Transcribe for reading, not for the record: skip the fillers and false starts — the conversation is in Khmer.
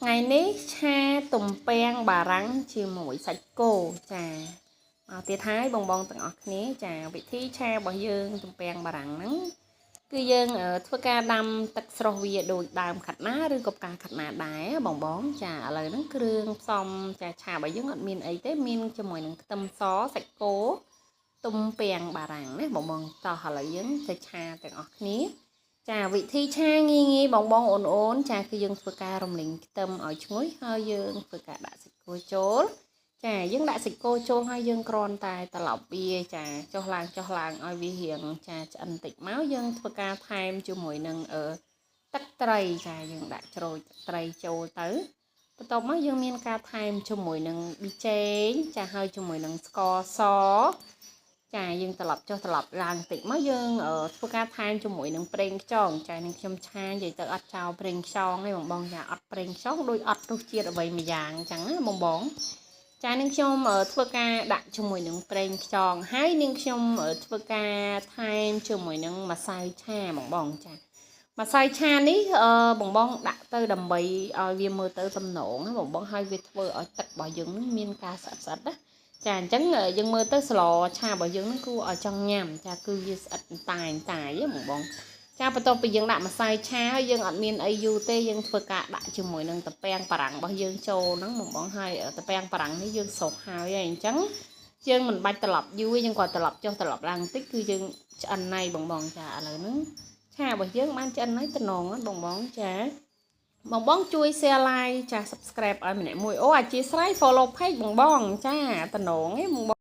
ថ្ងៃនេះឆាទំពាំងបារាំងជាមួយសាច់គោចាមកទៀតហើយបងបងទាំងអស់គ្នាចាវិធីឆារបស់យើងទំពាំងបារាំងហ្នឹងគឺយើងធ្វើការដាំទឹកស្រុះវាដូចដើមខាត់ណាឬក៏ផ្កាខាត់ណាដែរបងបងចាឥឡូវហ្នឹងគ្រឿងផ្សំចាឆារបស់យើងអត់មានអីទេមានជាមួយនឹងខ្ទឹមសសាច់គោទំពាំងបារាំងណាបងបងតោះឥឡូវយើងទៅឆាទាំងអស់គ្នាចាវិធីឆាងាយងាយបងបងអូនអូនចាគឺយើងធ្វើការរំលីងខ្ទឹមឲ្យឈ្ងុយហើយយើងធ្វើការដាក់សាច់គោចូលចាយើងដាក់សាច់គោចូលហើយយើងគ្រាន់តែត្រឡប់វាចាចុះឡើងចុះឡើងឲ្យវារៀងចាឆ្អិនតិចមកយើងធ្វើការថែមជាមួយនឹងអឺទឹកត្រីចាយើងដាក់ជ្រោយទឹកត្រីចូលទៅបន្ទាប់មកយើងមានការថែមជាមួយនឹងប៊ីចេងចាហើយជាមួយនឹងស្ករសចាយើងត្រឡប់ចុះត្រឡប់ឡើងតិចមកយើងធ្វើការថែមជាមួយនឹងប្រេងខ្យងចានឹងខ្ញុំឆានិយាយទៅអត់ចោលប្រេងខ្យងទេបងបងចាអត់ប្រេងខ្យងដូចអត់រសជាតិអ្វីមួយយ៉ាងអញ្ចឹងណាបងបងចានឹងខ្ញុំធ្វើការដាក់ជាមួយនឹងប្រេងខ្យងហើយនឹងខ្ញុំធ្វើការថែមជាមួយនឹងម្សៅឆាបងបងចាម្សៅឆានេះបងបងដាក់ទៅដើម្បីឲ្យវាមើលទៅទំនងណាបងបងហើយវាធ្វើឲ្យទឹករបស់យើងនឹងមានការស្អិតស្អិតណាចាអញ្ចឹងយើងមើលទៅស្លឆារបស់យើងនឹងគួរឲ្យចង់ញ៉ាំចាគឺវាស្អិតតាយតាយបងបងចាបន្ទាប់ពីយើងដាក់ម្សៅឆាហើយយើងអត់មានអីយូរទេយើងធ្វើការដាក់ជាមួយនឹងទំពាំងបារាំងរបស់យើងចូលហ្នឹងបងបងហើយទំពាំងបារាំងនេះយើងស្រុះហើយហើយអញ្ចឹងយើងមិនបាច់ត្រឡប់យូរយើងគាត់ត្រឡប់ចុះត្រឡប់ឡើងបន្តិចគឺយើងឆ្អិនណៃបងបងចាឥឡូវហ្នឹងឆារបស់យើងបានឆ្អិនហើយតំណងបងបងចាបងបងជួយ share like ចា subscribe ឲ្យម្នាក់មួយអូអធិស្ឋាន follow page បងបងចាតំណងឯងបង